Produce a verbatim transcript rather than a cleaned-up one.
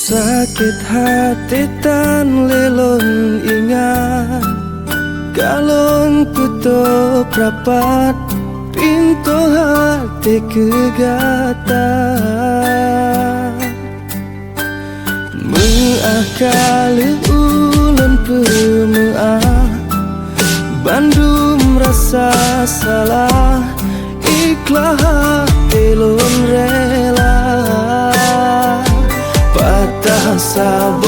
Sakét haté tan lé lôn ingat, ka lôn peutôp rapat pintoe haté keu gata. Meu'ah ka lheueh ulôn peumeu'ah bandum rasa salah, ikhlas haté lôn rela. Patah saboh